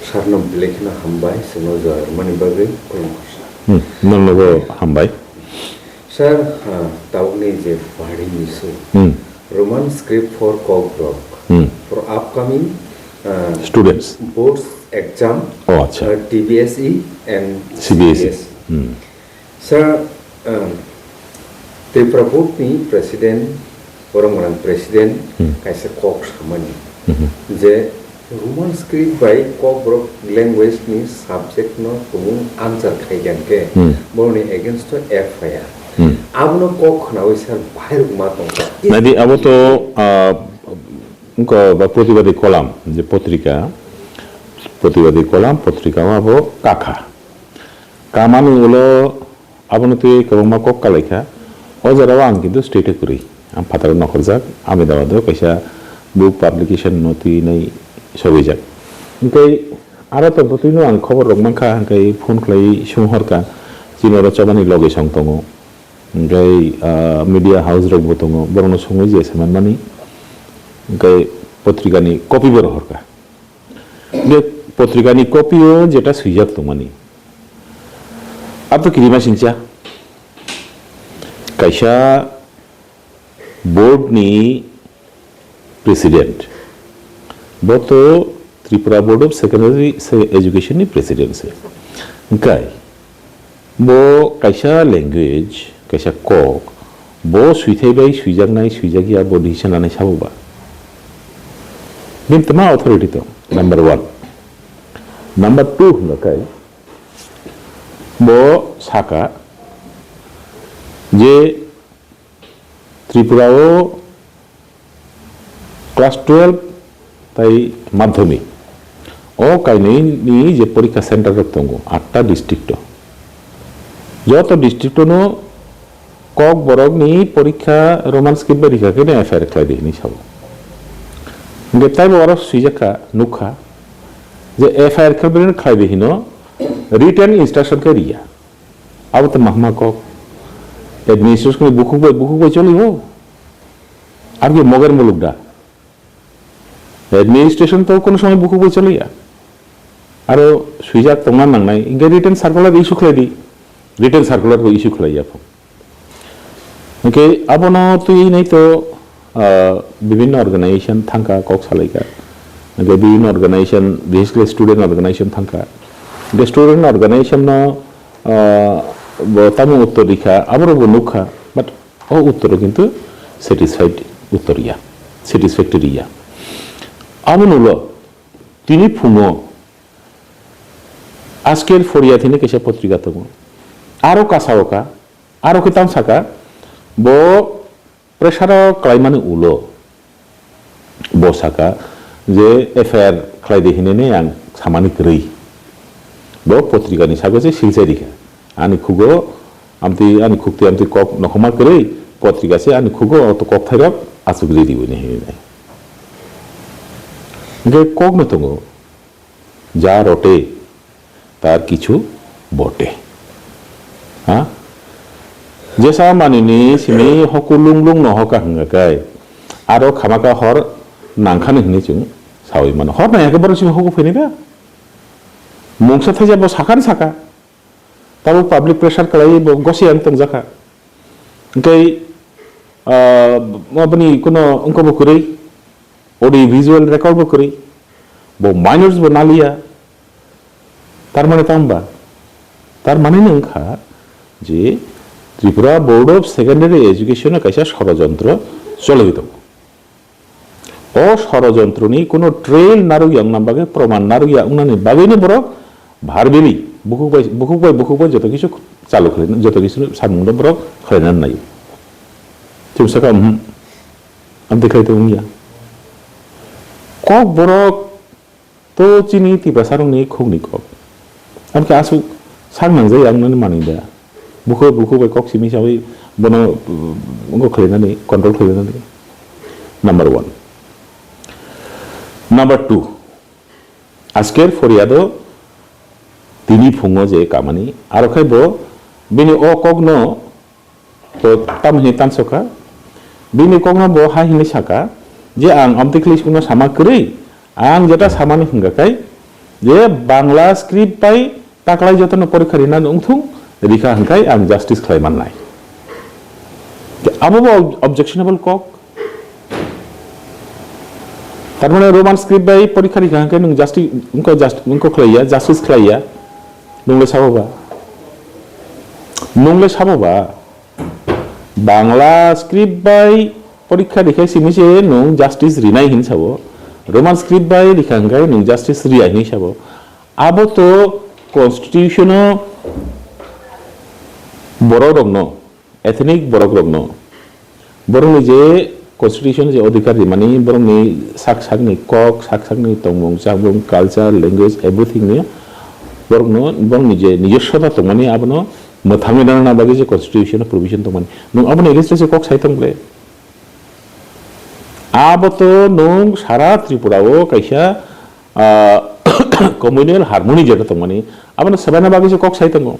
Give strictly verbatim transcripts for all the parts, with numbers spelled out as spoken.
Sarno belai kheno hambai, chwngno jora rwmani bagwi khulumkha sir. Hmm, nono bo hambai. Sir, ah, tabukni je wording issue, Hmm. Roman script for Kokborok, Hmm. for upcoming, ah, Students. boards exam, Oh, acha. ah, T B S E and C B S E. C B S E. Hmm. Sir, um, Tripura Board ni President, borok mwnang President, Hmm. kaisa kok samani, Mhm. je Roman script bai Kokborok language ni subject no tumung answer khai khe, Hmm. boroni against o F I R. Hmm. Abono kok khnaui sir bahai rok ma tong. Nadi abo to, ah, wngkha ba protibadi kolam, je potrika, protibadi kolam, potrika o abo kakha. Kamani ulo abono twi kwbangma kok kalaikha. O jorao ang kintu state-o kwrwi. Ang phataro nokhorjak, Ahmedabad-o kaisa book publication-no twinai sogwijak. Hwnkhe aro tongtwtwino ang khobor rok mankha, hwnkhe phone khlai swnghorkha, chini oro chobani logisong tongo, hwnkhe, ah, media house rokbo tongo, borokno songwi je se manmani, hwnkhe potrikani copy bo rohorkha. Be potrikani copy-o jeta swijak tongmani. Ato kirima singcha. Kaisa board ni president. Bo to Tripura Board of Secondary Se-, Education ni president se. Hwnkhe bo kaisa language, kaisa kok, bo swithai bai swijaknai, swijakya, bo decision nanai sabo ba. Bini tma authority tong, number one. Number two hwnkhe bo saka je Tripura o class twelve tai madhyamik o kainwi ni je porikha center rok tongo, atta district o. Joto district o no Kokborok ni porikha Roman script bai rikha khe no F I R khlai di hinwi sabo. Hwnkhe taibo oro swijak kha, nukha je F I R khe bini khlai di hino written instruction khe riya. Abo to mahma kok. Administration ni bukhuk bai, bukhuk bai choli o. Abo khe moger muluk da. Administration to kono somoi bukhuk bai choliya. Aro swijak tongna nangnai, hwnkhe written circular issue khlai di. Written circular bo issue khlai ya phung. Hwnkhe abono twi nai to, ah, bibhinno organization thangkha, kok salaikha. Hwnkhe bibhinno organization, bises khe student organization thangkha. Hwnkhe student organization no, ah, bo tamo uttor rikha, aborok bo nukha. But o uttoro kintu satisfied uttor ya, satisfactory ya. Aboni ulo tini phungo Ajker Phoria thini kaisa potrika tongo. Aro kasao ka, aro khe tang saka, bo pressure o klaimani ulo bo saka je F I R khlai di hinwi ang samani kwrwi. Bo potrika ni sago se silchai rikha. Ani khugo amtwi, ani khukti amtwi kok nokhoma kwrwi, potrika se ani khugo o to kok thairok achukri riwi ni hinwi nai. Hwnkhe kok no tongo, ja rote tar kichu bote. Ha? Jesa manini simi hoku lung lung no hoka hwnga kai, aro khamaka hor nangkhani hwnwi chwng sawi mano. Hor nangya khe borok simi hoku phaini da? Mungsa thaisa bo sakhan saka. Tabo public pressure kalai bo gosi ang tongjakha. Hwnkhe, ah, aboni kuno wngkha bo kwrwi, audio visual record bo kwrwi, bo minors bo naliya. Tar mane tamo ba? Tar mane no wngkha je Tripura Board of Secondary Education o kaisa sorojontro cholwi tongo. O sorojontroni kuno trail narwkya wngna bagwi, proman narwkya wngnani bagwino borok verbally bukhuk bai, bukhuk bai, bukhuk bai joto kisu chalu khlai, joto kisu samungno borok khlaina nai. Chwng sakha, "Uhmm, amtwi khlai tong wngya." Kok borok to chini Tiprasarokni khukni kok. Amkhe aswk sak nangjak ya wngnani manwi da. Bukhu, bukhu bai kok simi sawi bono, uh, wngkha khlainani, control khlainani. Number one. Number two, Ajker Phoria do tini phungo je kamani, aro khai bo bini o kokno bo tamni tansokha, bini kokno bo hai hinwi saka je, "Ang amtwi khlai sukno sama kwrwi, ang jeta samani hwnkha khai Je Bangla script bai taklai jotono porikha rina wngthung, rikha hwnkhe ang justice khlai mannai. Abo bo objectionable kok. Tar mane Roman script bai porikha rikha hwnkhe nwng justice wngkha, just wngkha khlaiya, justice khlaiya. Nwng le sabo ba? Nwng le sabo ba? Bangla script bai porikha rikha simi se nwng justice rinai hin sabo. Roman script bai rikha hwnkhe nwng justice riya hin sabo. Abo to constitution o borok rokno, ethnic borok rokno, borokni je constitution je odhikar rimani, borokni sak sakni kok, sak sakni tongmung, chamung, culture, language, everything ni borokno, borokni je nijoswta tongmani abono mwthangwi rwna bagwi je constitution o provision tongmani. Nwng abono against o se kok sai tong ble? Abo to nwng sara Tripura o kaisa, ah, communal harmony jeta tongmani, abono swbaina bagwi se kok sai tongo.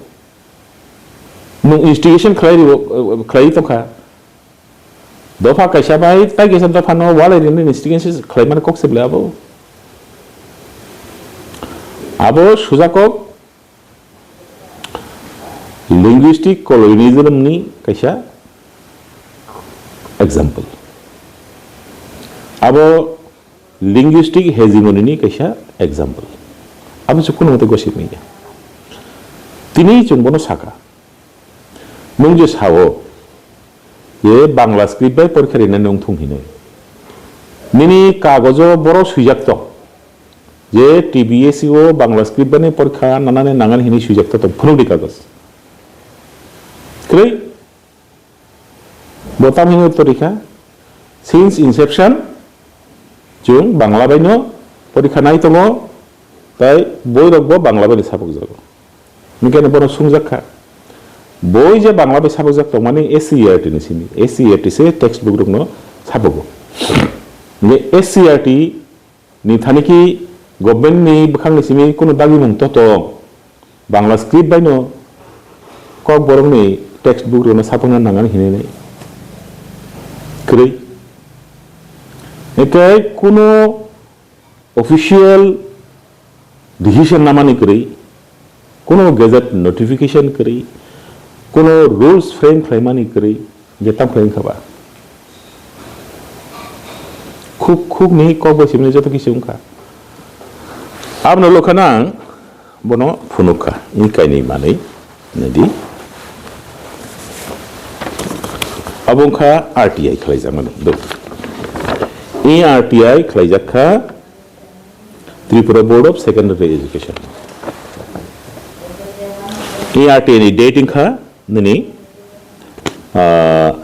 Nwng instigation khlai rio, khlai tongkha. Dopha kaisa bai tai kaisa dopha no walai rini instigation khlai mani kok se ble abo. Abo sujakok linguistic colonialism ni kaisa example. Abo linguistic hegemony ni kaisa example. Abo se kuno mate gosip ni ya. Tini chwng bono saka. Nwng je sao, je Bangla script bai porikha rinani wngthung hinwi. Nini kagojo boro swijak tong. Je T B S E o Bangla script bai porikha nanani nangan hinwi swijak tong phunukdi kagoj. Kwrwi? Bo tam hinwi uttor rikha, since inception, chwng Bangla baino porikha nai tongo, tai boirokbo Bangla baino sapokjago. Hinkhe bono sungjakha, boi je Bangla bai sapokjak tongmani S C E R T ni simi, S C E R T se textbook rokno sapogo. Hinkhe S C E R T ni thani ki government ni bwkhak ni simi kunu dagimung to tong, Bangla script bai no Kokborok ni textbook rok no sapung na nangan hinwi nai. Kwrwi. Hinkhe kunu official decision namani kwrwi, kunu gazette notification kwrwi, kunu rules frame khlaimani kwrwi, je tamo khlai wngkha ba? Khuk, khuk ni kok bai simi joto kisi wngkha. Abono lokha nang bono phunukha, ini kainwi manwi nadi. Abo wngkha R T I khlaijakmani. Do. I R T I khlaijakha Tripura Board of Secondary Education. I R T I ni date wngkha nini, ah,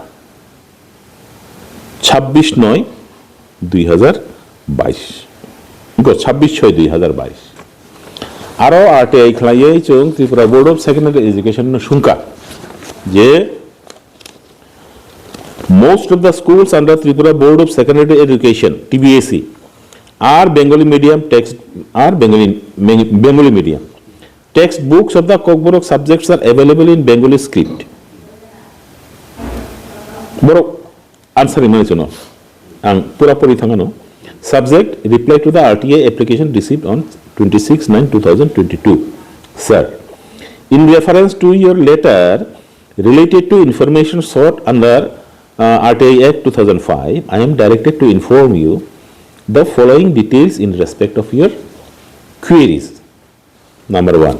chabbish noi dui hazar bais. Go chabbish choi dui hazar bais. Aro R T I khlaiwi chwng Tripura Board of Secondary Education no sungkha je most of the schools under Tripura Board of Secondary Education, T B S E, are Bengali medium text, are Bengali, Bengali medium. Textbooks of the Kokborok subjects are available in Bengali script. Borok answer rimani chwngno. Ang pura pori thangano. Subject, reply to the R T I application received on twenty-six nine two thousand twenty-two. Sir, in reference to your letter related to information sought under, uh, R T I Act two thousand five, I am directed to inform you the following details in respect of your queries. Number one,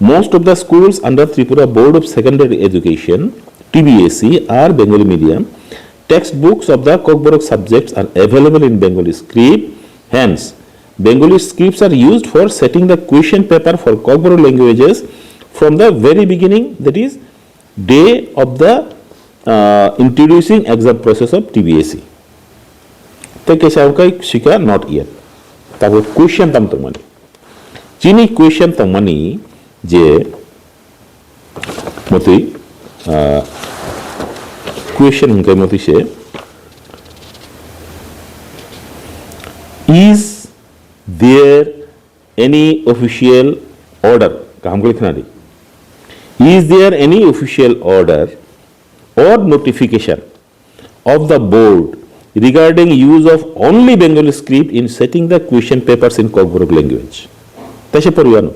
most of the schools under Tripura Board of Secondary Education, T B S E, are Bengali medium. Textbooks of the Kokborok subjects are available in Bengali script. Hence, Bengali scripts are used for setting the question paper for Kokborok languages from the very beginning, that is, day of the, uh, introducing exam process of T B S E. Tei kaisa wngkha sika not yet. Tabuk question tam tongmani. Chini question tongmani je motwi, ah, question hwnkhe motwi se, is there any official order? Kaham khe khna di. Is there any official order or notification of the board regarding use of only Bengali script in setting the question papers in Kokborok language? Taisa poriwano.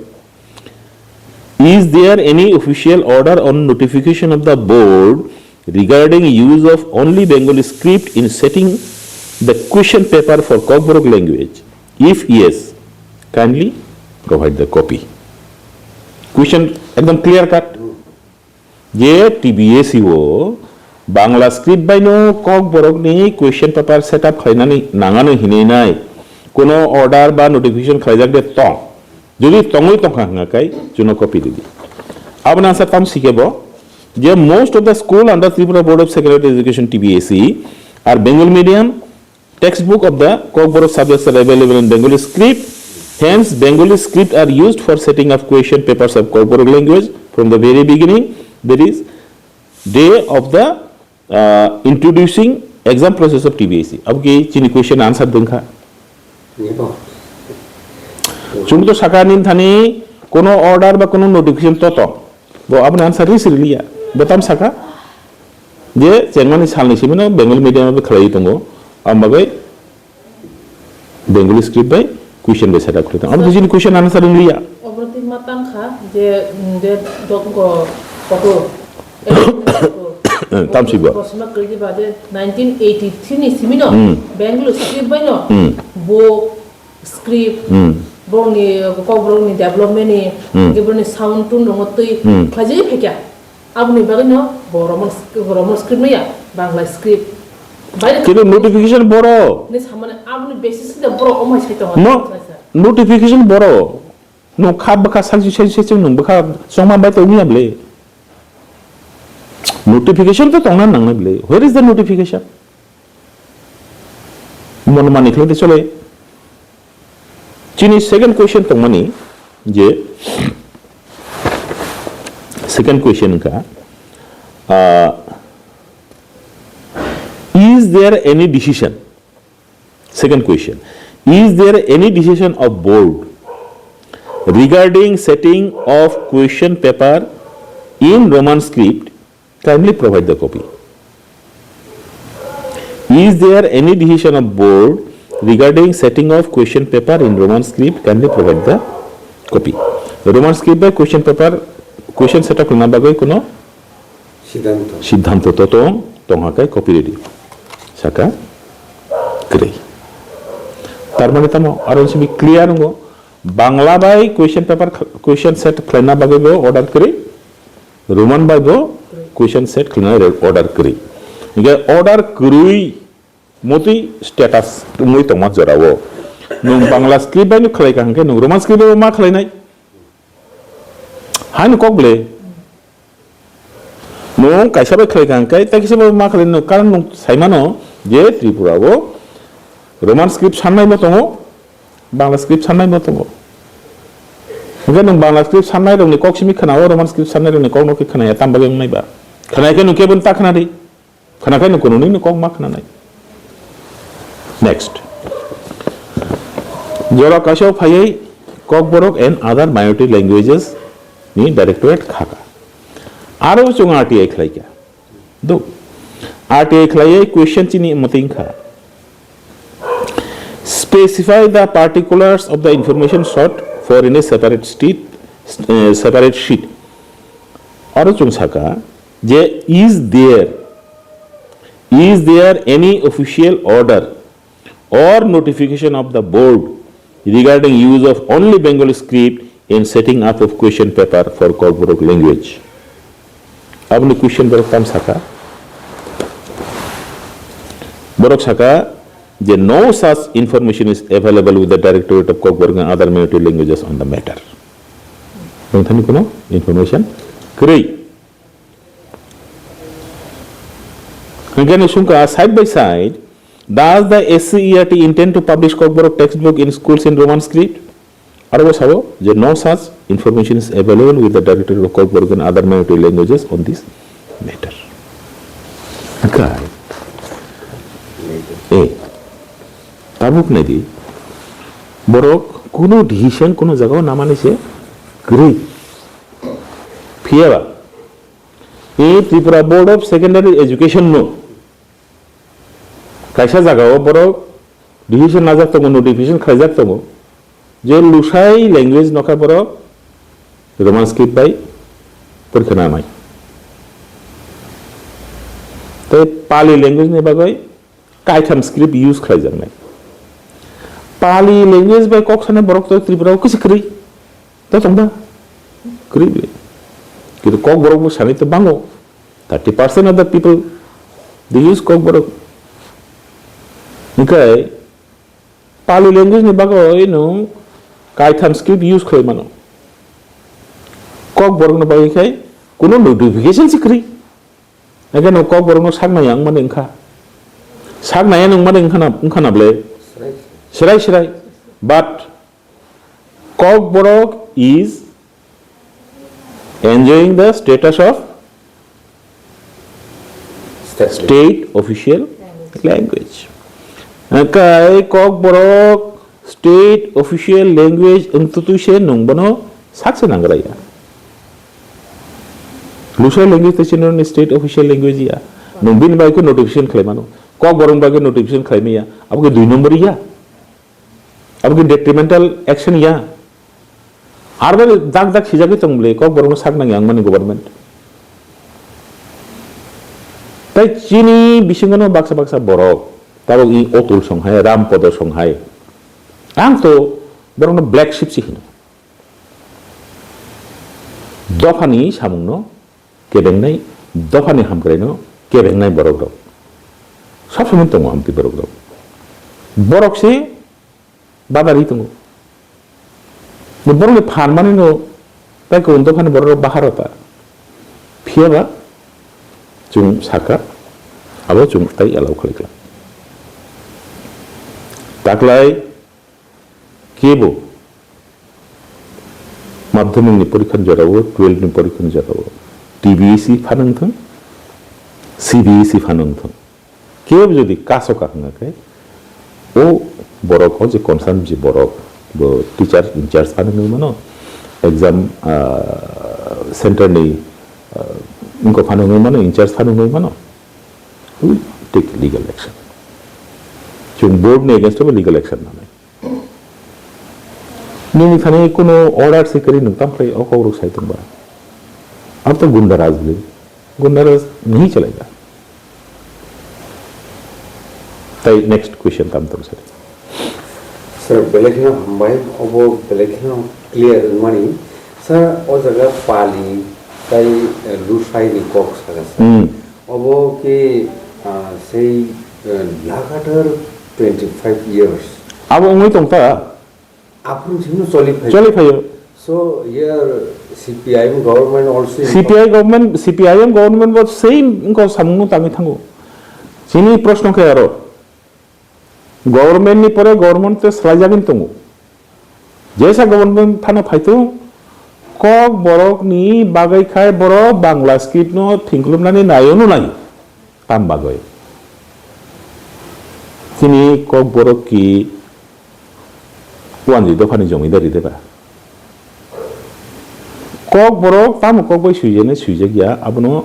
Is there any official order or notification of the board regarding use of only Bengali script in setting the question paper for Kokborok language? If yes, kindly provide the copy. Question ekdom clear cut. Je T B S E o Bangla script bai no Kokborok ni question paper set up khlainani nangano hinwi nai kono order ba notification khlaijak de tong. Jodi tongwi tongkha hwnga kai chuno copy ridi. Aboni answer tam sikebo je most of the school under Tripura Board of Secondary Education, T B S E, are Bengal medium. Textbook of the Kokborok subjects are available in Bengali script. Hence, Bengali script are used for setting of question papers of Kokborok language from the very beginning. That is, day of the uh, introducing exam process of T B S E. Abo ki chini question answer dengkha. Yebo. Chung to saka nin thani kono order ba kono notification to to. Bo aboni answer ri siriliya. Bo tam saka je chengmani salni simino Bengali medium abo khlai tongo. Ambagai Bengali script bai question bai set up khlai tongo. Abo jini question answer ringliya. Obroti matang kha je, je dok ko koto. Tam sibo. Kosma kri ba je nineteen eighty-three ni simino Hmm. Bengali script bai no Hmm. bo script Hmm. borokni kokborokni development ni Hmm. hwnkhe borokni sound tune rokno twi Hmm. khlaijagwi phaikha. Aboni bagwino bo Roman script, Roman script maya Bangla script. Bai Kini notification boro. Ni samani aboni basis de borok omai sai tongo. No, notification boro. No kha bwkha sai sai sai nwng bwkha chongma bai tongya ble. Notification to tongna nangna ble. Where is the notification? Mono mani khlai de chole. Chini second question tongmani je second question ka, ah, is there any decision? Second question, is there any decision of board regarding setting of question paper in Roman script? Kindly provide the copy. Is there any decision of board regarding setting of question paper in Roman script? Kindly provide the copy. Roman script bai question paper, question set up khlana bagwi kono Siddhanto. Siddhanto to tong, tong hakai copy ready. Saka kwrwi. Tar mane tamo aro simi clear ngo. Bangla bai question paper, question set khlaina bagwi bo order kwrwi. Roman bai bo question set khlaina order kwrwi. Hingke order kwrwi motwi status wngwi tongma jorao. Nwng Bangla script bai no khlai ka hingke nwng Roman script bai ma khlainai? Haino kok ble. Nwng kaisa bai khlai ka hingke tai kisa bai ma khlai no, karon nwng saimano je Tripura o Roman script sannai bo tongo, Bangla script sannai bo tongo. Hingke nwng Bangla script sannai rokni kok simi khwnao, Roman script sannai rokni kok no khe khwnaya, tam bagwi wngnai ba? Khwnaya khe nwng kebo ta khwnadi. Khwnakhai no kununui no kok ma khwnanai. Next. Jora kaisa phaiwi Kokborok and other minority languages ni directorate khaka. Aro chwng R T I khlaikha. Do. R T I khlaiwi question chini mwtwi wngkha. Specify the particulars of the information sought for in a separate sheet, eh, separate sheet. Aro chwng saka je, is there, is there any official order or notification of the board regarding use of only Bengali script in setting up of question paper for Kokborok language? Aboni question borok tam saka. Borok saka je no such information is available with the Directorate of Kokborok and other minority languages on the matter. Nwng thani kuno information kwrwi. Hingke ni sungka side by side, does the S C E R T intend to publish Kokborok textbook in schools in Roman script? Aro bo sabo je no such information is available with the Directorate of Kokborok and other minority languages on this matter. Hingke, eh, tabuk naidi, borok kuno decision kuno jagao namani se kwrwi. Phiyaba, e Tripura Board of Secondary Education no kaisa jagao borok decision najak tongo, notification khlaijak tongo. Je Lusai language nokha borok Roman script bai porikha nanai. Tei Pali language ni bagwi kaitham script use khlaijaknai. Pali language bai kok sanai borok to Tripura o kisa kwrwi. To tongba? Kwrwi bwle. Kintu Kokborok bo sanai to bango. Thirty percent of the people, they use Kokborok. Hingkhe Pali language ni bagwi nwng kaitham script use khlai mano. Kokborok ni bagwi khai kuno notification se kwrwi. Again, o Kokborok no sak nai ang mani wngkha. Sak nai ang mani wngkha na, wngkha na bwle? Srai srai. But Kokborok is enjoying the status of state official language. Kai Kokborok state official language wngtutui se nwng bono sak se nangra ya. Lusai language te chini state official language ya. Nwng bini bai ko notification khlai mano. Kokborok bai ko notification khlai maya. Abo ke dui number ya. Abo ke detrimental action ya. Ar bai dak dak sijagwi tong bwle Kokborok no sak nang yang mani government. Tai chini bisingo no baksa baksa borok. Tabok i Otul song hai, Ram Podo song hai. Ang to borok no black sheep si hino. Dophani samungno kebengnai, dophani hamkraino kebengnai borokrok. Sab samung tongo amtwi borokrok. Borok se badari tongo. Borokni phan manino tai kubun dophani borokrok baharota. Phiyaba chwng saka, abo chwng tai allow khlai kha. Taklai kebo madhyamik ni porikha ni jora o, twelve ni porikha ni jora o, T B S E phano wngthang, C B S E phano wngthang, kebo jodi kaso kahwng khe, o borok o je concern je borok, bo teacher in charge phano wngwi mano, exam, ah, center ni, ah, wngkok phano wngwi mano, in charge phano wngwi mano, we take legal action. Chwng board ni against o legal action nanai. Nini thani kuno order se kwrwi nwng tamo khlai o kok rok sai tongba. Abo to gunda raj bwlwi. Gunda raj nahi chalega. Tai next question tam tong sari. Sir, belai kheno hambai, obo belai kheno clear wngmani. Sir, o jaga Pali tai, eh, Lusai ni kok saka sir. Hmm. Obo ke, ah, sei, eh, lagatar twenty five years. Abo wngwi tongkha. Aphuru sino choli phai. Choli phaio. So here C P I M government also. C P I government, C P I M government bo same wngkha samungno tangwi thango. Chini proshno khe aro. Government ni pore government te swlaijagwi tongo. Jesa government phano phaitung, kok borok ni bagwi khai borok Bangla script no thingklumnani naio no naio. Tam bagwi. Chini kok borok ki wanjwi dophani jomidari deba. Kok borok tamo kok bai swijani swijak ya, abono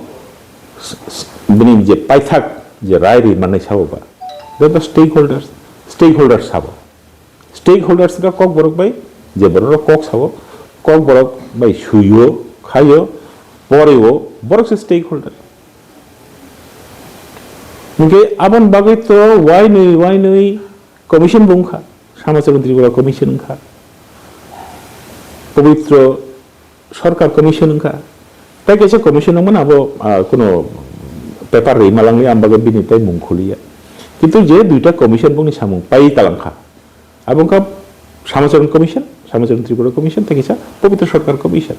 s-, s-, bini je paithak je rai ri manai sabo ba. Deba stakeholders, stakeholders sabo. Stakeholders ka kok borok bai je borok kok sabo, kok borok bai suyo, khayo, poreo, borok se stakeholder. Hingke abon bagwi to wainwi, wainwi commission bo wngkha, Samachar Tripura Commission wngkha, Pobitro Sarkar Commission wngkha. Tai kaisa commission wngmano abo, ah, kuno paper ri malangli ang bagwi bini tai mung khuliya. Kintu je duita commission bongni samung pai talangkha. Abo wngkha Samacharan Commission, Samacharan Tripura Commission, tei kisa Pobitro Sarkar Commission.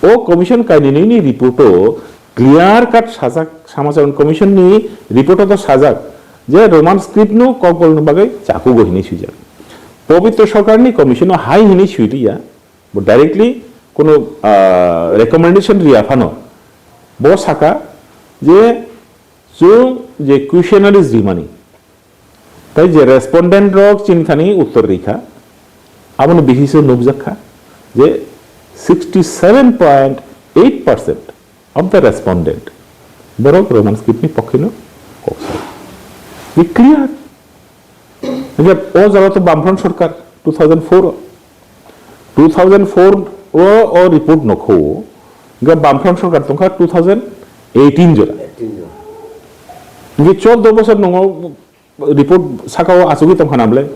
O commission kainwini report o clear cut sajak, Samacharan Commission ni report o to sajak je Roman script no kokbol ni bagwi chakugo hinwi swijak. Pobitro Sarkar ni commission o hai hinwi swi riya, bo directly kono, ah, recommendation riya phano bo saka je chwng je questionnaires rimani, tai je respondent rok chini thani uttor rikha, aboni bihiso nukjak kha je sixty seven point eight percent of the respondent borok Roman script ni pokkhe no kok sa. Be clear. Hingke o jaga to Bamfront Sarkar two thousand four o. two thousand four o, o report nokho, ga Bamfront sorkar tongkha two thousand eighteen jora. Eighteen jora. Ge chordo bosor nongo report saka o asugwi tongkha na bole.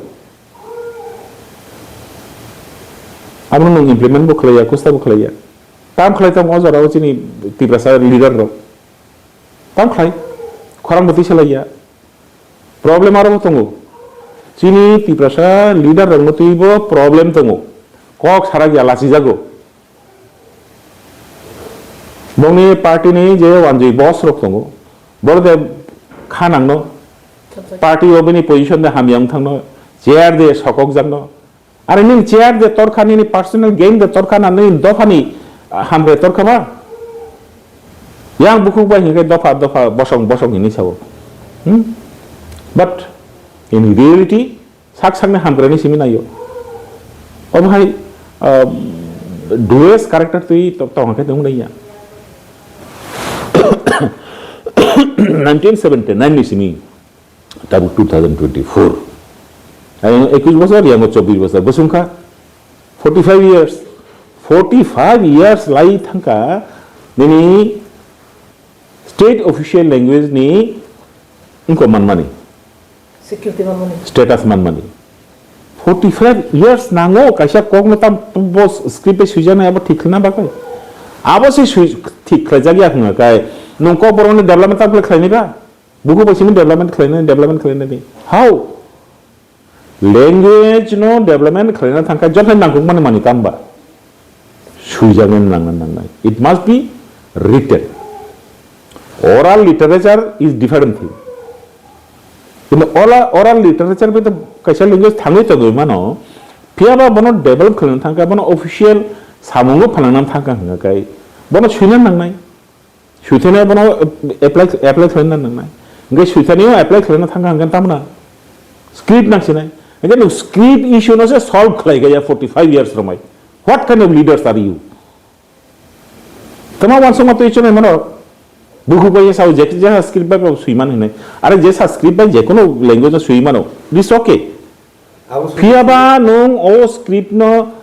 Abono nung implement bo khlaiya, kusta bo khlaiya. Tam khlai tong o jora o chini Tiprasa leader rok. Tam khlai. Khorang bo tisa laiya. Problem aro bo tongo. Chini Tiprasa leader rokno twibo problem tongo. Kok sarak ya lachijago. Bongni party ni je wanjwi boss rok tongo. Boro de kha nangno. Party o bini position de hamya wng thangno. Chair de sokok jakno. Are nini chair de torkha, nini personal gain de torkha na nini dophani, ah, hamre torkha ba? Yang bukhuk bai hinkhe dopha dopha bosong bosong hini sao. Hmm? But in reality, sak sakni hamkrani simi naio. Obo hai, ah, dues character twi to-, tong khe tong naiya. Nineteen seventy-nine ni simi. Tabuk two thousand twenty-four. Ayang ekush bosor, yang chobbish bosor. Bosong kha forty-five years. Forty-five years lai thangkha nini state official language ni wngko manmani. Security manmani. Status manmani. Forty-five years nango kaisa kokno tam bo script bai swijak nai abo thik khlana bagwi. Abo se swi-, thik khlaijak ya hwnga kai. Nung kokborokni development tam khlai khlainai ba? Buku bai simi development khlainani, development khlainani. How? Language no development khlaina thangkha, jothai nangkukmani mani tamba. Swijaknai nangna nangnai. It must be written. Oral literature is different thing. Kintu oral, oral literature bai to kaisa language thangwi tongwi mano. Phiyaba bono develop khlaina thangkha, bono official samungo phanangna thangkha hwnga kai. Bono swina nangnai. Suithani bono apply, apply khlaina nangnai. Hingke suithani o apply khlaina thangkha hingke tamna script nangsinai. Hingke nung script issue no se solve khlai gaya forty-five years romai. What kind of leaders are you? Tama wansukma twi chonai mano. Buku bai sao je, je script bai sui man hinai. Are je script bai je kono language no sui mano. This okay. Abo sui- Phiyaba nung o script no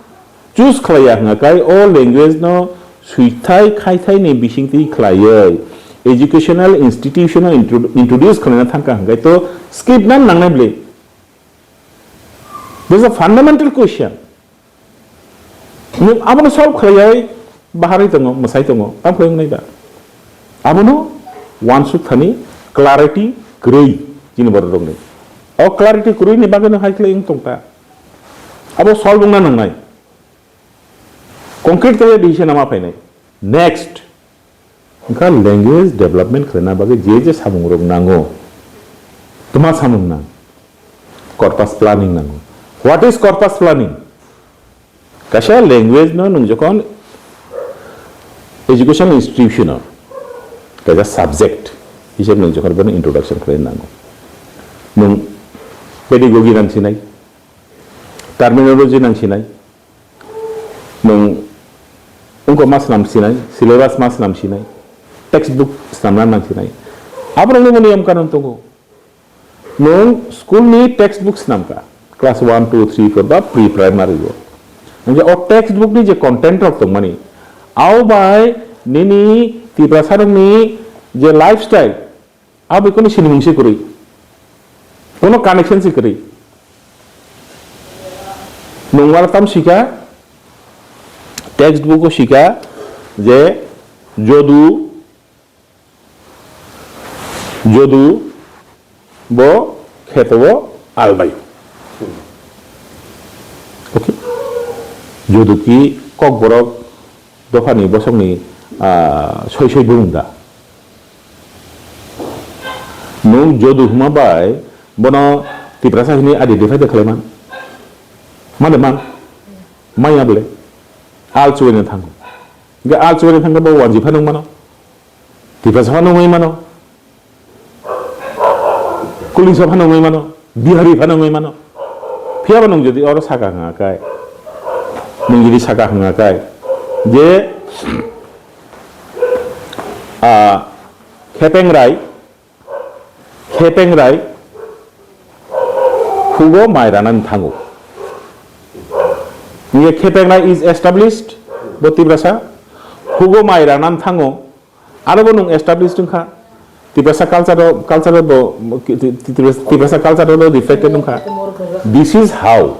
choose khlaiya hwnga kai o language no suithai khaithai ni bisingtwi khlaiwi educational institution no intro-, introduce khlaina thangkha hwngai to script nan nangnai bwle. This is a fundamental question. Nung abono solve khlaiwi baharwi tongo, mwsai tongo, tamo khlai wngnai ba? Abono wansuk thani clarity kwrwi chini borok rokni. O clarity kwrwi ni bagwi no hai khlai wng tong ta. Abo solve wngna nangnai. Concrete khe decision ama phainai. Next. Wngkha language development khlaina bagwi je je samung rok nango. Tma samung nang? Corpus planning nango. What is corpus planning? Kaisa language no nung jokhon education institution o kaisa subject hisab nung jokhon bono introduction khlai nango. Nung pedagogy nang sinai, terminology nang sinai, nung wngkok ma swnam sinai, syllabus ma swnam sinai, textbook swnamna nang sinai. Aborokni bo niyom kanon tongo. Nung school ni textbook swnamkha, class one, two, three, four ba pre-primary o. Hingke o textbook ni je content rok tongmani, abo bai nini Tiprasa rokni je lifestyle, abo bai kono sinimung se kwrwi, kono connection se kwrwi. Nung wala tam sika, textbook o sika je jodu, jodu bo kheto o albai. Okay? Jodu ki kokborok dophani bosongni, ah, soi soi bumung da. Nung jodu huma bai bono Tiprasa hini identify de khlaiman. Mane man. Maya bole. Al chuwene thango. Ge al chuwene thango bo wanji phanung mano. Tiprasa phano wngwi mano, Kulisa phano wngwi mano, Bihari phano wngwi mano. Phiyaba nwng jodi oro saka hwnga kai, nwng jodi saka hwnga kai je, ah, Khepeng Rai, Khepeng Rai, hugo mai ranani thango. Nge khepeknai is established, bo Tiprasa. Hugo mai rana thango, aro bo nung established wngkha. Tiprasa culture o, culture o bo, Tiprasa culture o reflected wngkha. This is how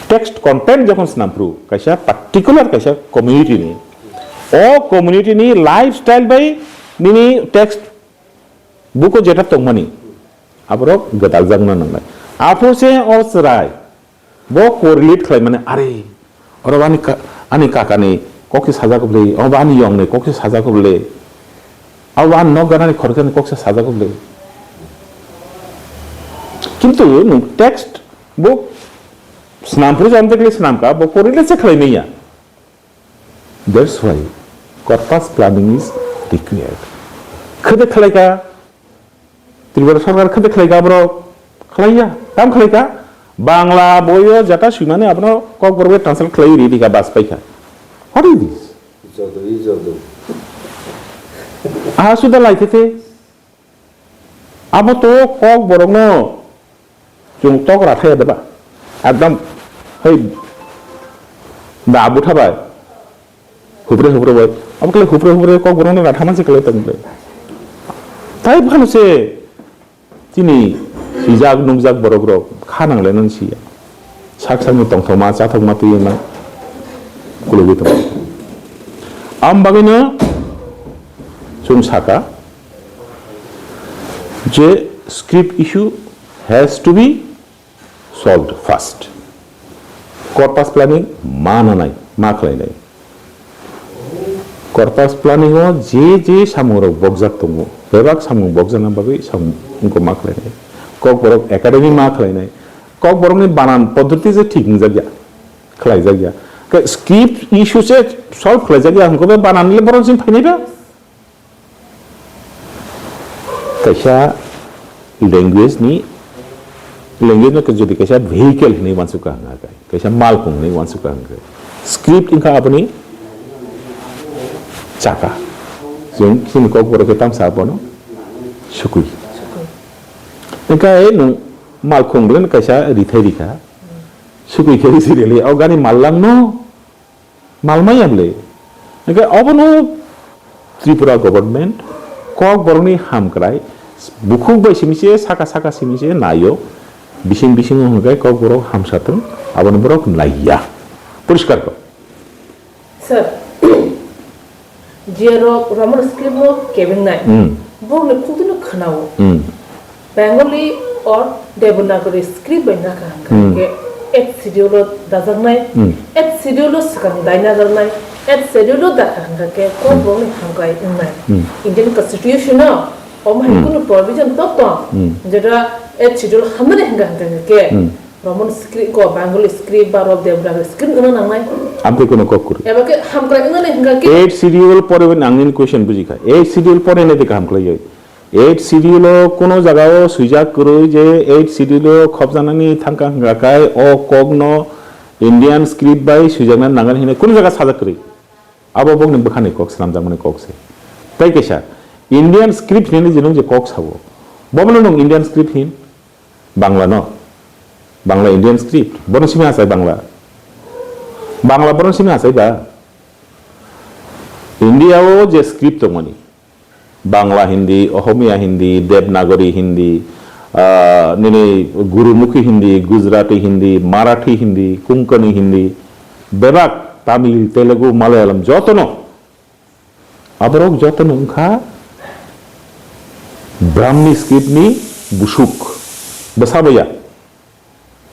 text content jokhon snamphru, kaisa particular kaisa community ni, o community ni lifestyle bai nini text book o jeta tongmani, aborok gwdaljakna nangnai. Aphuru se o chwrai bo correlate khlai mani, "Are, oro ani ka-, ani kakani kok se sajak bwle, obo ani yongni kok se sajak bwle, abo ani nok ganani khoroksa ni kok se sajak bwle." Kintu nwng text bo snamphru jam de khlai snamkha, bo correlate se khlai manya. That's why corpus planning is required. Khede khlaika, Tripura sarkar khede khlaika borok khlaiya, tam khlaika. Bangla boyo jata swimani abono kokborok bai translate khlai ri rika bas paikha. What is this? Jodo, i jodo. Aha suda laithete. Abo to kokborokno chwng tok rathaya deba. Ekdam hai da butha bai. Hupre hupre bai. Abo kle hupre hupre kokborokno rathama se kle tong bai. Tai phano se chini sijak nukjak borok rok kha nang le nang siya. Sak sakni tongthokma chathokma twi ma kulugwi tongo. Am bagwino chwng saka je script issue has to be solved first. Corpus planning ma nanai, ma khlainai. Corpus planning o je je samungrok bokjak tongo, bebak samung bokjakna bagwi samung wngkha ma khlainai. Kokborok academy ma khlainai. Kokborokni banan poddhoti je thik wngjak ya, khlaijak ya. Khe script issue se solve khlaijak ya, hwnkhe bo banan le borom simi phainai ba? Kaisa language ni, language no jodi kaisa vehicle hinwi uansukha hwnka khe, kaisa malkhung hinwi uansukha hwnka khe, script wngkha aboni chaka. Chwng chini kokborok khe tamsa abono sukwi. Hwnka khe nwng malkhung le kaisa rithai rikha, sukwi khe risi rili o gani mallang no. Malmaya bwle. Hingke obono Tripura government kokborokni hamkrai bukhuk bai simi se saka saka simi se naio bising bisingo hingke kokborok hamsa tong abono borok naiya. Poriskar kok. Sir, jiyarok Roman script no kebengnai. Hmm. Borokni khukdino khwnao. Hmm. Bengali or Devanagari script bai nakha hwnkha Hmm. hwnkhe eighth schedule o dajaknai, Hmm. eighth schedule o swkang dai najaknai, eighth schedule o dakha hwnkha khe Hmm. kokborokni hamkrai wngnai. Hmm. Indian Constitution o omo hai Hmm. kunu provision tok tong, Hmm. jeto eighth schedule hamnani hwnkha hwnkha khe Hmm. Roman script ko Bengali script ba rok Devanagari script wngna nangnai. Amtwi kunu kok kwrwi. Eba khe hamkrai wngnani hwnkha khe Eighth schedule pore bai nang nini question bujikha. Eighth schedule pore nai de kaham khlaiwi. Eighth schedule o kuno jaga o swijak kwrwi je eighth schedule o khopjaknani thangka hwnkha khai o kokno Indian script bai swijaknani nangnai hinwi kuno jaga sajak kwrwi. Abo bokni bwkhani kok, swnamjakmani kok se. Tai kaisa Indian script hinwi je nwng je kok sabo, bobono nwng Indian script hin? Bangla no? Bangla Indian script? Bono simi achai Bangla? Bangla bono simi achai ba? India o je script tongmani, Bangla Hindi, Ohomia Hindi, Devanagari Hindi, ah, nini Gurumukhi Hindi, Gujarati Hindi, Marathi Hindi, Konkani Hindi, bebak Tamil, Telugu, Malayalam jotono, aborok jotono wngkha Brahmi script ni busuk, bwsa baya.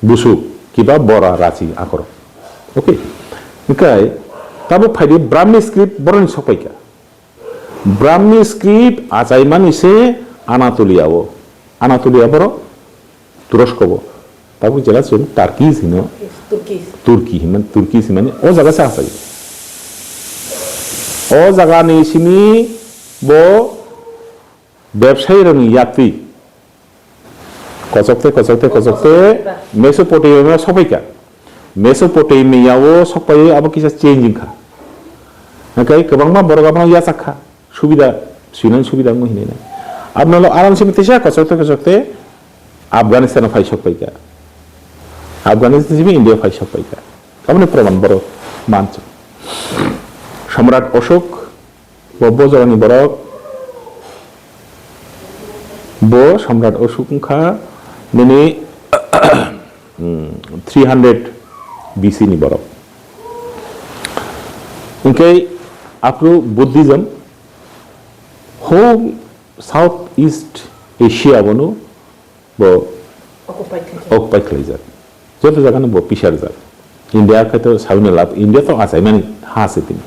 Busuk, kiba bora rachi akorok. Okay. Hingkai tabuk phaidi Brahmi script boroni sokpaikha. Brahmi script achaimani se Anatolia o. Anatolia borok Turosko bo. Tabuk jela chwng Turkey hino. Turkey. Turkey hinmani, Turkey hinmani o jaga se achai. O jaga ni simi bo Bebsai rokni yaktwi kochokte, kochokte, kochokte Mesopotamia sokpaikha. Mesopotamia o sokpaiwi abo kisa change wngkha. Hingke kwbangma borok abono yachak kha, subida, swinani subida wngwi hinwi nai. Abono aram simi teisa kochokte, kochokte Afghanistan o phai sokpaikha. Afghanistan simi India phai sok paikha. Aboni proman borok manchuk. Samrat Ashok, bo bojorani borok, bo Samrat Ashok wngkha nini, hmm, three hundred B C ni borok. Hingke aphuru Buddhism, whole South East Asia bono bo Occupy khaikha. Occupy khlaijak. Joto jagano bo pisarjak. India khe to saui no lab, India to achaimani ha se tini.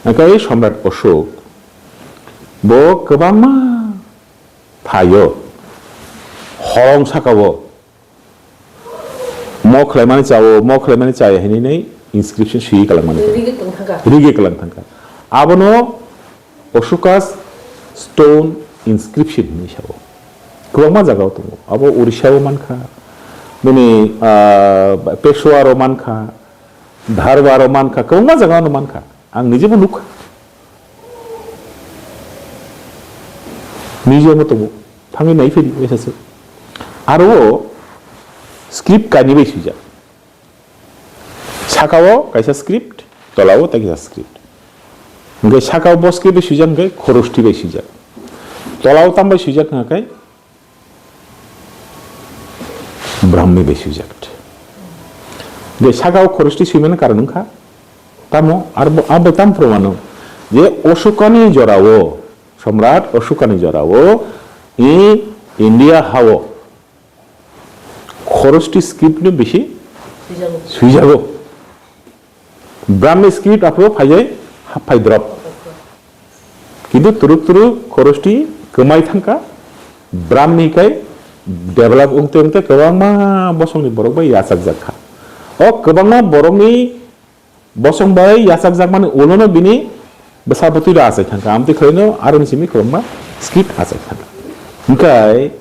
Hingke ei Samrat Ashok bo kwbangma phaio, horong sakao, mo khlaimani chao, mo khlaimani chaya hinwi nai inscription swiwi kwlangmani. Rigi tongthangkha. Rigi kwlangthangkha. Abono Ashoka's stone inscription hinwi sao. Kwbangma jagao tongo. Abo Orissa-o mankha, bini, ah, Peshawar-o mankha, Dharwar-o mankha, kwbangma jagao mankha. Ang nijebo nukha. Museum-o tongo. Thangwi naiphai di, waisa se. Aro o script kainwi bai swijak. Saka-o kaisa script, tola-o tei kaisa script. Hingke saka-o bo script bai swijak hingke khorosti bai swijak. Tola-o tam bai swijak hingke Brahmi bai swijak. Je saka-o khorosti swimani karon wngkha, tamo arbo, abo tam promano je Ashokani jorao, Samrat Ashokani jorao i India hao khorosti script no bisi swijago. Brahmi script aphuru phaijai, haphai drop. Kintu turuk turuk khorosti kwmai thangkha, Brahmi kai develop wngte wngte kwbangma bosongni borok bai yachakjak kha. O kwbangma borokni bosong bai yachakjakmani ulono bini bwsa bwtwi rok achai thangkha, amtwi khlaino aroni simi kwbangma script achai thangkha. Hingkai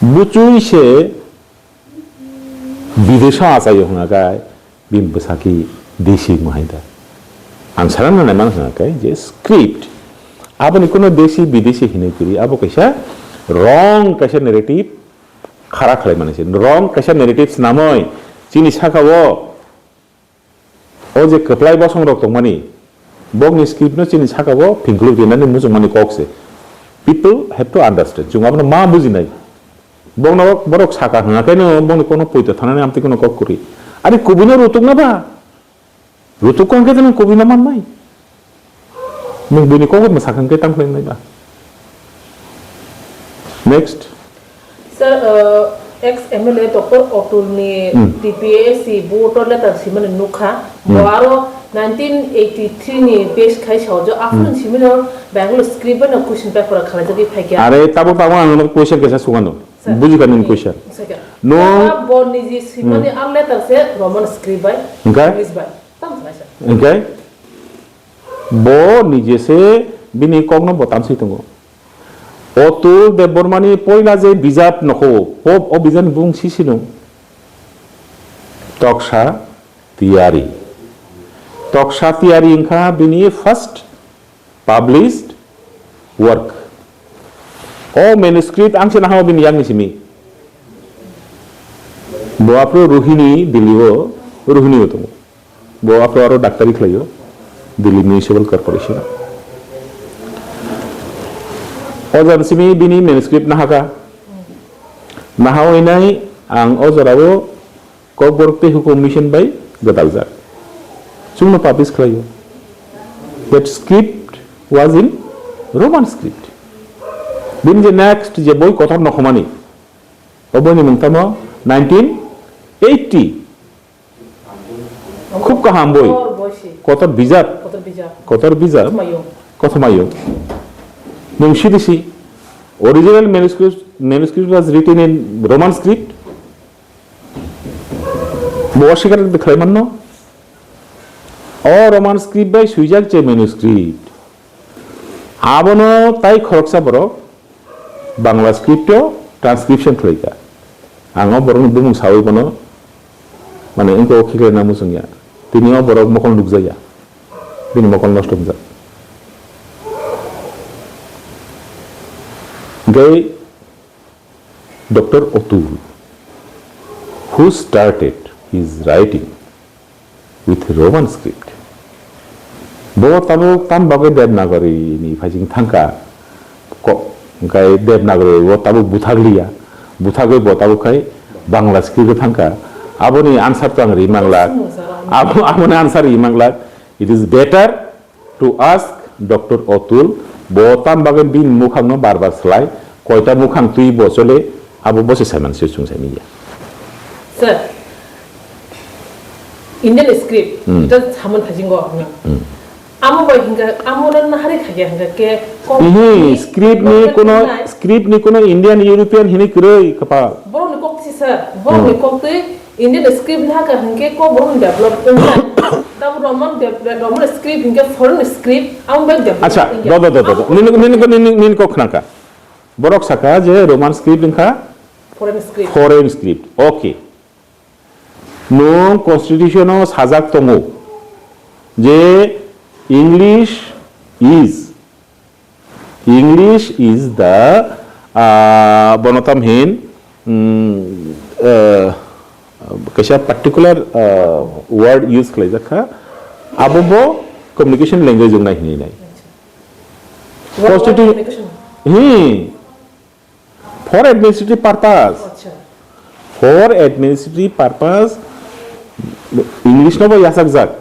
buchung se bidesho achaio hwnga khe bini bwsakhe desi wngmahai da. Ang sana nanai mano hwnga khe je script aboni kuno desi bidesi hinwi kwrwi, abo kaisa wrong kaisa narrative khara khlai mani se. Wrong kaisa narrative swnamwi chini saka-o O je kwplai bosong rok tongmani, bokni script no chini saka o phingkhluk rinani muchungmani kok se. People have to understand. Chwng abono ma bujinai. Bokno borok saka hwnga khe no bokni kokno poito thanani amtwi kono kok kwrwi. Ari kubui no rutuk na ba? Rutuk kong khe no kubui no manmai. Nwng buini kok bai mwsakha hwnkhe tang khlai nai ba? Next. Sir, uh, ex M L A Doctor Atul ni Hmm. T P S C vote letter simani nukha. Hmm. Bo aro nineteen eighty-three ni base khai saojo. Aphuru Hmm. simino Bangalore script bai no question paper khalai jagwi phaikha. Are tabo tabo ang no question kesa sugano. Sir. Buji kha nini question. Sir. No. Bo niji simani Hmm. ar letter se Roman script bai, Hwnkhe? English bai. Tamo sanai sir. Hwnkhe? Bo nijese bini kokno bo tamswi tongo. Atul Debbarmani poila je bijap nokho, Pope o bijapni bung sisino Toksa Tiyari. Toksa Tiyari wngkha bini first published work. O manuscript ang se nahao bini yakni simi. Bo aphuru Rohini, Delhi o Rohini o tongo. Bo aphuru aro daktari khlaio Delhi Municipal Corporation. O jani simi bini manuscript nahaka. Nahawi nai ang o jorao Kokborok tei Hukum Mission bai gwdaljak. Chwngno publish khlaio. That script was in Roman script. Bini je next je boi kotor nokhomani, o boini mung tamo nineteen eighty. Khub kaham boi. Kotor boisi. Kotor bijap. Kotor bijap. Kotor bijap. Kothoma yung. Kothoma yung. Mung sidi si. Original manuscript, manuscript was written in Roman script. Bo oswikar khlai manno. O Roman script bai swijak je manuscript. Abono tai khoroksa borok Bangla script o transcription khlai kha. Ang o borokni bumung sawi bono, mane, wngkha o khiklai na muchung ya. Tini o borok mokol nukjak ya. Bini mokol nosto wngjak. Hingke Doctor Atul. Who started his writing with Roman script? Bo tabuk tam bagwi Devanagari ni phaising thangkha. Ko-, hwnkhe Devanagari bo tabuk buthak liya. Buthagwi bo tabuk khai Bangla script o thangkha. Aboni answer to ang ri manglak. Abo, aboni answer ri manglak. It is better to ask Doctor Otul, bo tam bagwi bini mukhangno bar bar slai, koita mukhang twi bo chole, abo bo se saiman se chwng saimanya. Sir, Indian script, Hmm. Ita saman thajingo ang. Hmm. Amo bai hingka, amo na nahari khagya hingka ke kok Mhm, ni script ni kok kono, nai. Script ni kono Indian European hinwi kwrwi kapa. Borok ni kok si sir, borok ni Hmm. Kok twi Indian script ni haka hingke kok borok ni develop wngnai. Tamo Roman dev-, Roman script hingke foreign script, amo bai develop Acha, wngya. Do, do, do, do, do. Amo Nini, nini, nini, nini kok khnaka. Borok saka je Roman script wngkha Foreign script. Foreign script. Okay. Nwng constitution o sajak tongo je English is English is the, ah, bono tam hin, mm, eh, kaisa particular, ah, word use khlaijak kha, abo bo communication language wngnai hinwi nai. What Constitu- communication? Hmm. For administrative purpose. Acha. For administrative purpose, English no bo yachakjak.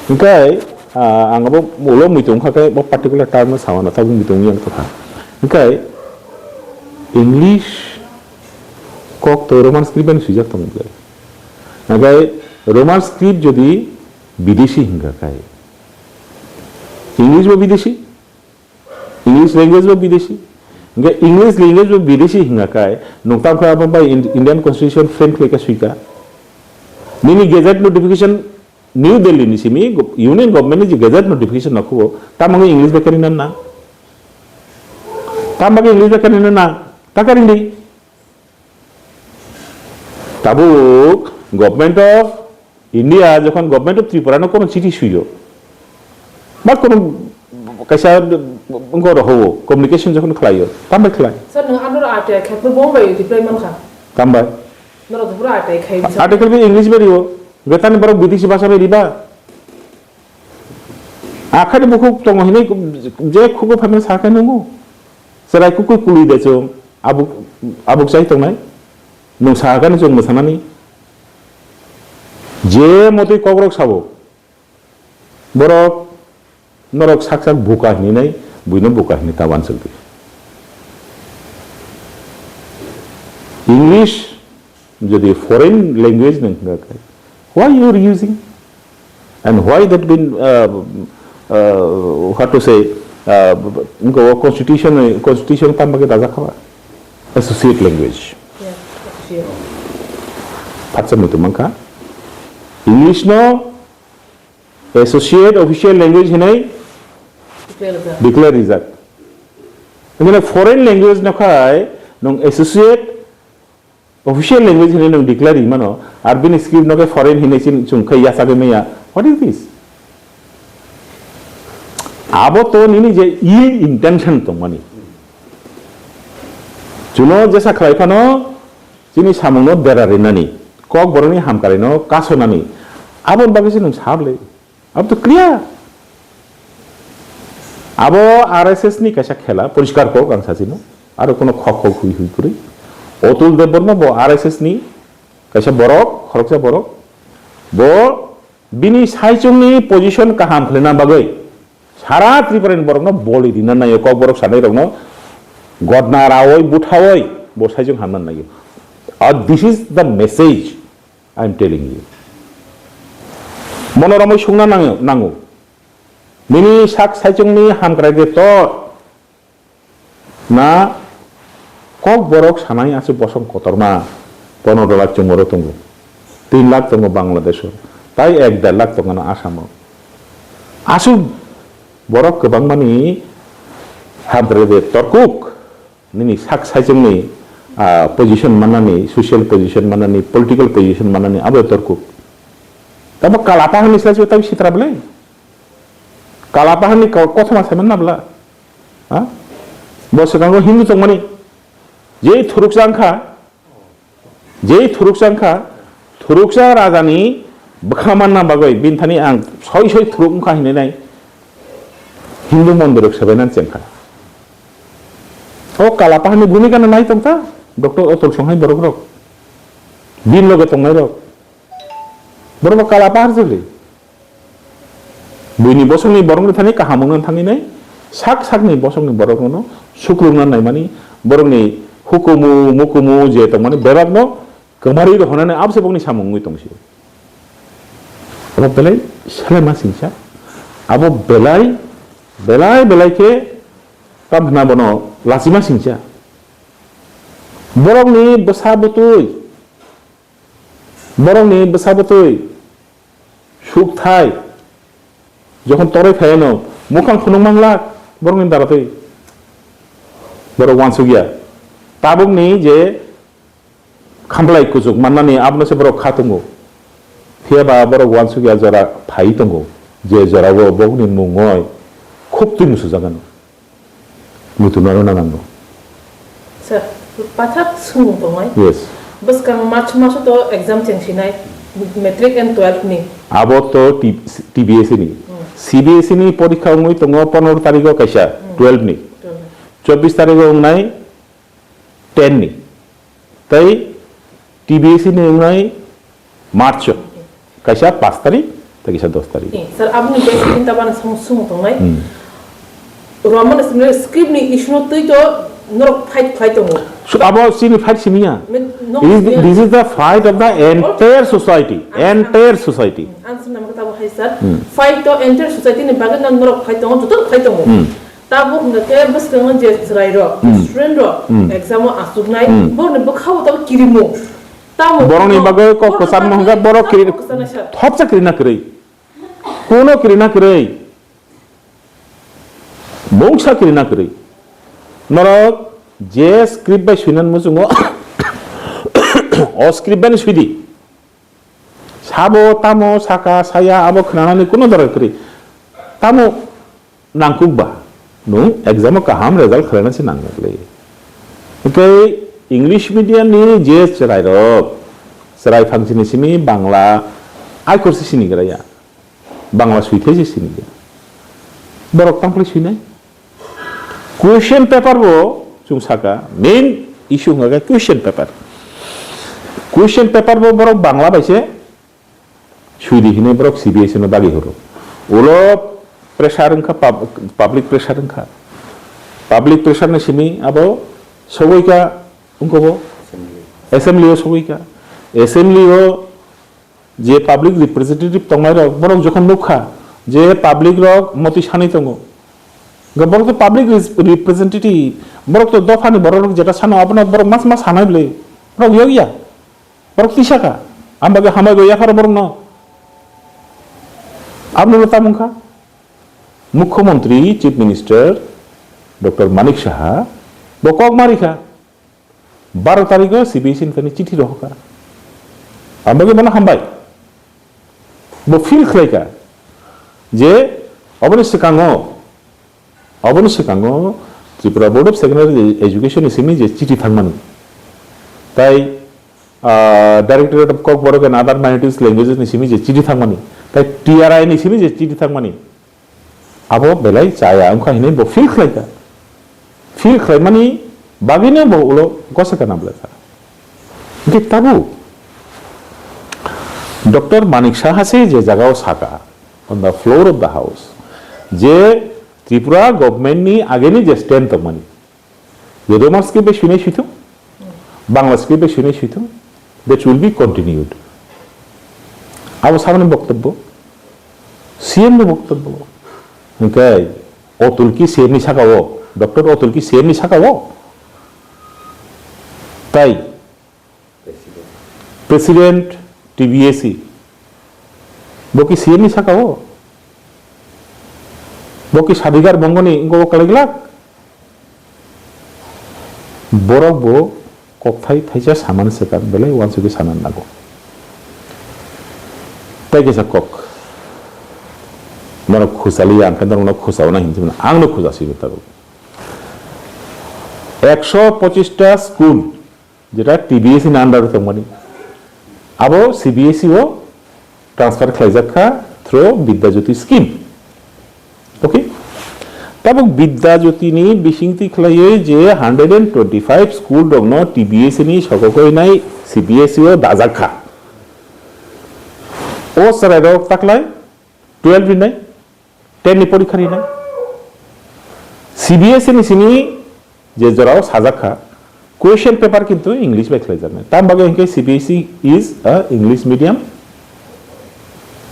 Hingke, ah, ang abo ulo muitung kha khe bo particular term no sawana, tabuk muitung yang tokha. Hingke, English kok to Roman script bai swijak tongo ble. Hingke, Roman script jodi bidesi hingka kai. English bo bidesi, English language bo bidesi. Hingke English language bo bidesi hinga kai, nung tam khe abo bai Ind-, Indian Constitution frame khlai khe suika. Nini gazette notification New Delhi ni simi go-, Union Government ni je gazette notification nakhubo, tamo wngwi English bai karina na? Tam bagwi English bai karina na? Ta karin di. Tabuk Government of India jokhon Government of Tripura no kono chithi suyo, ba kono kaisa wngkha rohowo, communication jokhon khlaio, tambai khlai? Sir, nwng ano R T I khaikhe bo bai reply mankha? Tambai? Norok to pura R T I khai bisa. Article bai English bai rio, betani borok bidesi bhasha bai riba? Akhani bukhuk tongo hinwi je khugo phaimani sakhe nungo. Chwrai kukui kului de chwng, abuk, abuk chai tongnai. Nwng sakani chwng mwsanani. Je motwi kokrok sabo. Borok norok sak sak buka hinwi nai, buino buka hinwi ta uansuk di. English jodi foreign language nung hwnga khe, why you are using? And why that been, uh, uh, what to say, uh, wngkha o constitution, constitution tamo khe dajak kha ba? Associate language. Yeah, associate. Phatsa muitu mankha. English no associate official language hinwi Declare the. Declare rijak. Emane foreign language no khai nung associate official language hinwi nwng declare ri mano, ar bini script no khe foreign hinwi chin-, chwng khe yachagwi manya. What is this? Abo to nini je ill intention tongmani. Chuno jesa khlai phano chini samungno dera rinani, kok borokni hamkaraino kasonani, aboni bagwi se nwng sa bwle. Abo to clear. Abo R S S ni kaisa khela, poriskar kok ang sachino. Aro kono khok khok hui hui kwrwi. Otul Debbarma bo R S S ni kaisa borok, khoroksa borok. Bo bini saichungni position kaham khlaina bagwi sara Tripura ni borokno boli rina naio, kok borok sanai rokno godna raoi, buthaoi bo saichung hamna naio. Ah, this is the message. I am telling you. Mono romwi sungna nango, nango. Nini sak saichungni hamkrai de tor. Na kok borok sanai aswk bosong kotorma pondro lakh chwngmoro tongo. Tin lakh tongo Bangladesho. Tai ek der lakh tongo na Asamo. Aswk borok kwbangmani hamkrai de torkuk. Nini sak saichungni, ah, position manani, social position manani, political position manani, abo torkuk. Tamo kala pahani slai se tamo sitra bwle? Kala pahani ko-, kothoma saiman na bwla? Ha? Bo swkango Hindu tongmani. Je thuruksa wngkha, Jei thuruksa wngkha, thuruksa rajani bwkha manna bagwi bini thani ang soi soi thuruk wngkha hinwi nai Hindu mondirok sebainani chengkha. O Kala Paharni bhumikano nai tongkha Doctor Atul Songhai borokrok, bini loge tongnairok. Borok bo Kala Pahar jwlwi. Buini bosongni borokni thani kaham wngna thangwi nai, sak sakni bosongni borokno suklukna naimani, borokni hukumu mukumu je tongmani bebakno kwmarwi rohornani abose bokni samung wngwi tongsi. Abo belai selema singsa, abo belai, belai, belai khe tamo hwnna bono lachima singsa. Borokni bwsa bwtwi, borokni bwsa bwtwi sukthai, jokhon toroi phaiyano mukhang phunuk manglak borokni daratwi, borok uansukya. Tabukni je khamplai kuchuk mannani abono se borok kha tongo. Phiya ba borok uansukya jora phai tongo, je jorao bokni mungoi khub twi musujagan. Muitu narwkna nango. Sir, pathak swngmung tongnai. Yes. Bwskang March maso to exam chengsinai, matric and twelve ni. Abo to T-, T B S E ni. Hmm. C B S E ni porikha wngwi tongo pondro tarigo kaisa, Hmm. twelve ni. Twelve. Chobbish tarigo wngnai ten ni. Tei T B S E ni wngnai March o. Kaisa pash tarik, tei kaisa dos tarik. Eh, sir, aboni base chinta bana samung swngmung tongnai. Hmm. Roman script ni issue no twi to norok fight khlai tongo. So, abo chini fight simi ya. Min-, no, This is the, yeah. this is the fight of the entire society. Ang, ang, Entire society. Ang sini nama kata hai, sir. Hmm. Fight to entire society ni bagwi no norok fight tongo, joto fight tongo. Hmm. Tabuk hwnkha khe bwskango je chwrairok, Hmm. student rok Hmm. exam o achuknai, Hmm. borokni bwkhao tabuk kirimung. Tamo Borokni no, bagwi kok borokni kwcharma bagwi hwnkha borok kiri-, kok kwcharnai sir. Thopsa kirina kwrwi. Kuno kirina kwrwi. Mungsa kirina kwrwi. Norok je script bai swinani muchungo, o script bai swidi. Sabo tamo saka saya abo khwnanani kuno dora kwrwi. Tamo nangkuk ba, nwng exam o kaham result khlaina se nangmokle. Hwnkhe English medium ni je chwrairok, chwrai phangsini simi Bangla aikhor se sinigra ya, Bangla suithai se sinigra. Borok tangphli suinai. Question paper bo chwng saka, main issue wngkha khe question paper. Question paper bo borok Bangla bai se Swidi hinwi borok C B S E no dagi horo. Ulo pressure wngkha, pub-, public pressure wngkha. Public pressure ni simi abo sogwi kha wngkha bo assembly o sogwi kha. Assembly o je public representative tongnai rok borok jokhon nukha je public rok motwi sanwi tongo. Ga borok to public res-, representative, borok to dophani borok rok jeta sano abono borok mas mas sanai bwle. Borok yokya. Borok tisa kha, ang bagwi hambai bo yapharo borokno. Aboni ulo tamo wngkha, Mukhyamantri, Chief Minister, Doctor Manik Saha, bo kok ma rikha, baro tarigo C B S E ni thani chithi rohorkha. Ang bagwi bono hambai. Bo feel khlaikha je oboni swkango Aboni swkango Tripura Board of Secondary Education ni simi je chithi thangmani, tai, ah, Directorate of Kokborok and Other Minorities Languages ni simi je chithi thangmani, tai T R I ni simi je chithi thangmani, abo belai chaya wngkha hinwi bo feel khlaikha. Feel khlaimani bagwino bo ulo gosaka nablaikha. Hwnkhe tabuk Doctor Manik Saha se je jagao saka, on the floor of the house, je Tripura government ni ageni je stand tongmani, Dodoma script bai swinai swithung, Bangla script bai swinai swithung, that will be continued. Abo samani boktobbo, C M ni boktobbo. Hwnkhe Atul ki C M ni saka o, Doctor Atul ki C M ni saka o. Tai President T B S E. Bo ki C M ni saka o? Bo ki Sadhigar Bongoni wngkha o kwlaiglak? Borok bo kokthai thaisa samani swkang belai uansugwi sanani nango. Tai kisa kok. Norok khusaliya, ang khe norokno khusaona hinwi mano. Angno khusasigo tabuk. Ekso pochista school jeta T B S ni under o tongmani, abo C B S E o transfer khlaijak kha through Vidya Jyoti scheme. Okay? Tabuk Vidya Jyoti ni bisingtwi khlaiwi je hundred and twenty five school rokno T B S E ni sokokoi nai C B S E o dajak kha. O chwrairok taklai twelve rinai, ten ni porikha rinai. C B S E ni simi je jorao sajak kha, question paper kintu English bai khlaijaknai. Tam bagwi hinkhe C B S E is a English medium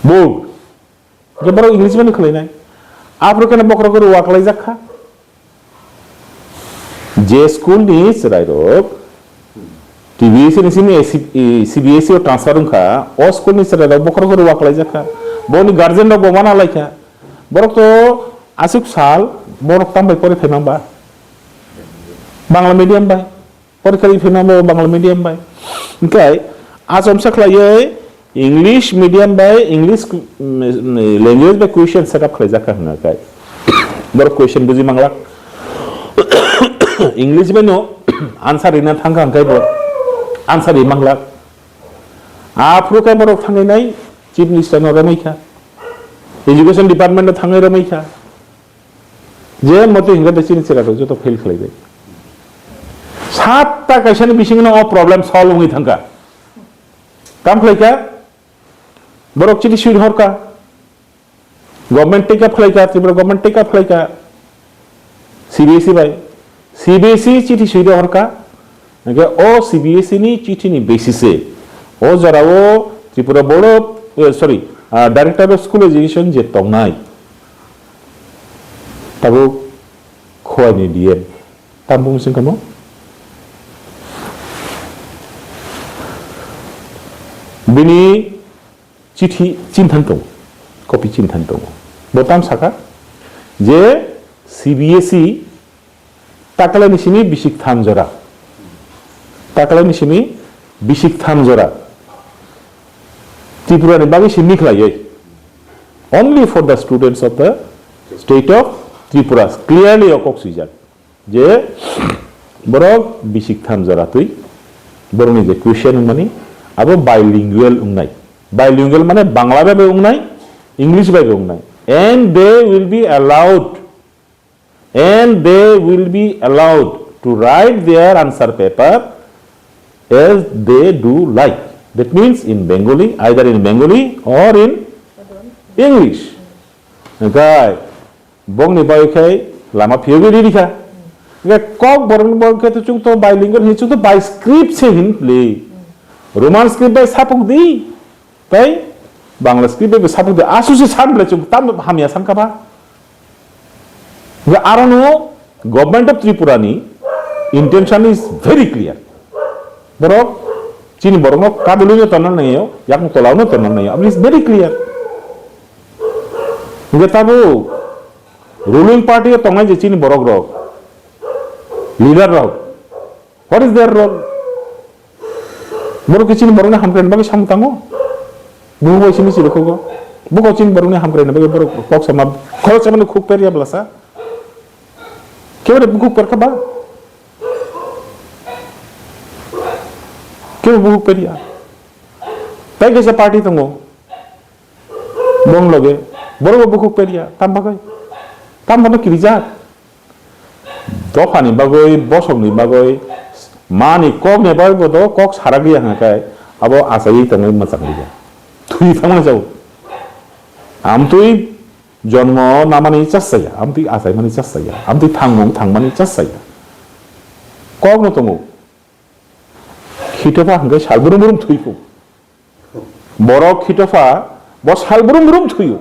board. Je borok English bai khlainai. Aphuru khe bokhorok rw khlaijak kha. Je school ni chwrairok T B S ni simi C B S E o transfer wngkha, o school ni chwrairok bokhorok rw khlaijak kha. Boni guardian rok bo mana laikha. Borok to aswk sal, borok tam bai pori phaima ba? Bangla medium bai. Porikha ri phaima bo Bangla medium bai. Hinkhe achomsa khlaiwi English medium bai English, mm, language bai question set up khlaijak kha hwnka khe. Borok question buji manglak. English bai no answer rina thangkha hwnkhai bo answer ri manglak. Aphuru khe borok thangwi nai chief minister no romwi kha. Education department no thangwi romwi kha. Je motwi hingkha de chini chwrairok joto fail khlai bai. Satta kaisa ni bising no o problem solve wngwi thangkha. Kam khlai kha, borok chini sui hor kha. Government take up khlai kha, Tripura government take up khlai kha. C B S E bai. C B S E chithi sui hor kha. Hingkhe o C B S E ni chithi ni basis e o jora o Tripura Board of, eh, sorry, ah, Director of School Education je tongnai. Tabuk Khowai ni D M. Tam bung sing kamo? Bini chithi chinthan tong, copy chinthan tong. Bo tam saka je C B S E takalai ni simi bisik tham jora. Takalai ni simi bisik tham jora. Tripura ni bagwi simi khlaiwi. Only for the students of the state of Tripura. Clearly o kok swijak. Je borok bisik tham jora twi borokni je question wngmani abo bilingual wngnai. Bilingual mane Bangla bai bai wngnai, English bai bai wngnai. And they will be allowed, and they will be allowed to write their answer paper as they do like. That means in Bengali, either in Bengali or in English. Hingkhe bongni bagwi khe lama phiyogwi riri kha. Hingkhe kok borokni bagwi khe to chwng to bilingual hinwi chwng to by script se hin pli. Roman script bai sapuk di, tei Bangla script bai sapuk di. Asu se san ble chwng tam hamya san kha ba. Hingkhe arono Government of Tripura ni intention is very clear. Borok chini borokno kabulino tonna nangyo, yakung tolauno tonna nangyo. I mean, it's very clear. Hingkhe tabuk ruling party o tongnai je chini borok rok, leader rok, what is their role? Borok khe chini borokni hamkraini bagwi samung tango. Bubo bai simi chirokhugo. Buko chini borokni hamkraini bagwi borok kok sama, khorok samani khuk perya blasa. Keboni bukhuk perkha ba? Kebo bukhuk perya. Tai kaisa party tongo. Bong loge. Borok bo bukhuk perya. Tam bagwi. Tam bono kirijak. Dophani bagwi, bosongni bagwi, mani kokni bagwi bo do kok sarak ya hwnka khe abo achaiwi tongwi mwchang liya. Thwi thangmani jao. Amtwi jonmo namani chasaya, amtwi achaimani chasaya, amtwi thangmung thangmani chasaya. Kokno tongo. Khitopha hwnkhe sal brum brum thwiphu. Borok khitopha bo sal brum brum thwiyo.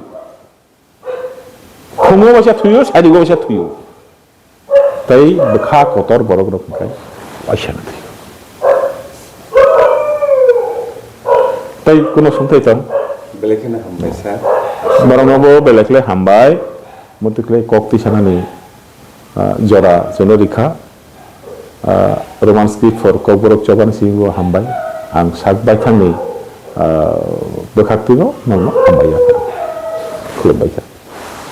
Phungo waisa thwiyo, sarigo waisa thwiyo. Tei bwkha kotor borok rok hwnkhe waisa thwiyo. Tei kuno songthai tong? Belai kheno hambai sir. Borokno bo belai khle hambai. Motwi khlai kok twi sanani, ah, jora chwngno rikha. Ah, Roman script for Kokborok chobani simi bo hambai. Ang sak baithangni, ah, bwkhak twibo nokno hambai ya. Khulumbai kha.